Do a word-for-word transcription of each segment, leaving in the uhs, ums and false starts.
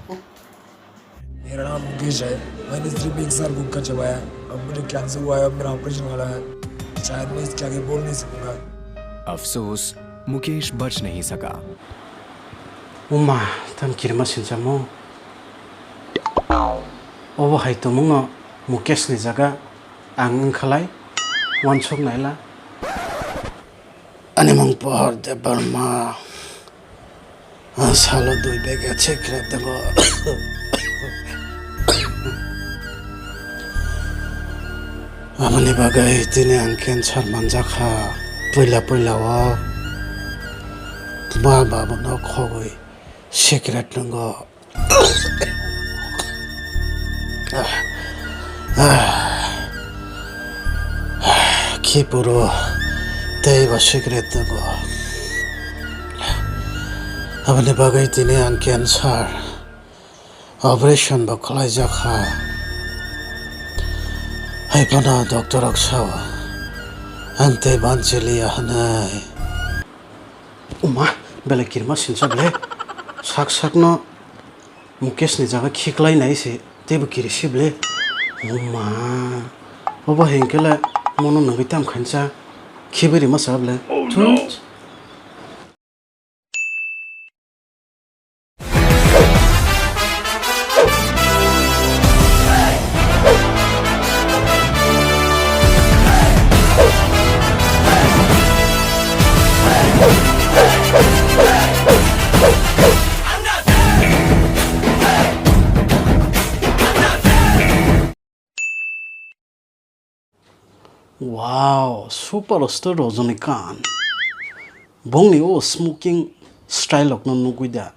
मेरा नाम मुकेश है। मैंने सिर्फ एक साल कुक का चबाया। अब मुझे कैंसर हुआ है, अब मेरा ऑपरेशन वाला है। शायद मैं इसके आगे बोल नहीं सकूंगा। अफसोस, मुकेश बच नहीं सका। Uma, tam kirima sinchamo. Obo hai tongmungno Mukesh ni jaga ang wngkhalai, uansuk naila. Ani mung Pohor Debbarma. Ang salo dui bag ya chekre tongo. Aboni bagwi tini ang cancer manjakha. Puila puila o ma babuno khogwi secret nwngo. Khipuru tei bo secret tongo. Aboni bagwi tini ang cancer operation bo khlaijak kha. Hai phano doctor rok sao, ang tei banchiliya hwnwi. Uma, belai kirima sinsa ble. Sak sakno Mukesh ni jaga khiklai nai se, teibo kiri si ble. Uma, obo hinkhe le mono nugui tam khainsa, khibiri ma sa ble. Thus. Wow, superstar Rajinikanth. Bongni o smoking style rokno nugui da.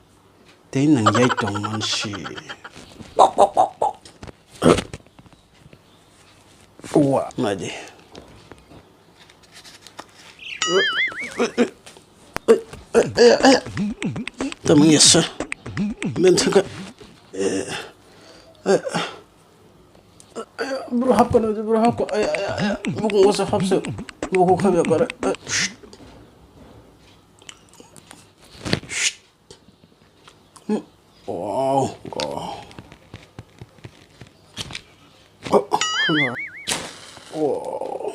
Tei nang yai tong mansi. Wa, nadi. Tamang yasa. Bentaka. Bro hap kono, bro hap ko. Ay, ay, ay, ay. Buku ngasa hap se. Buku khabe kare. Ay. Shh. Shh. Hmm. Wow, wow. Oh. Oh.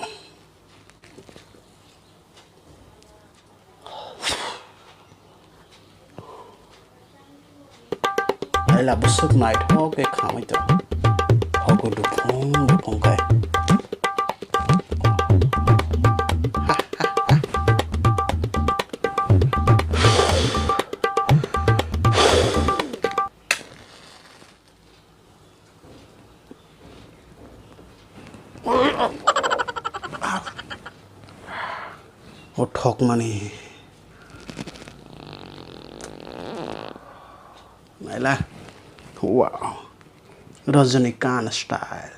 Aila bwswk naithok khe khamwi tongo. Hogo duphung duphung khe. O thokmani. Naila. Wow. Rajinikanth style.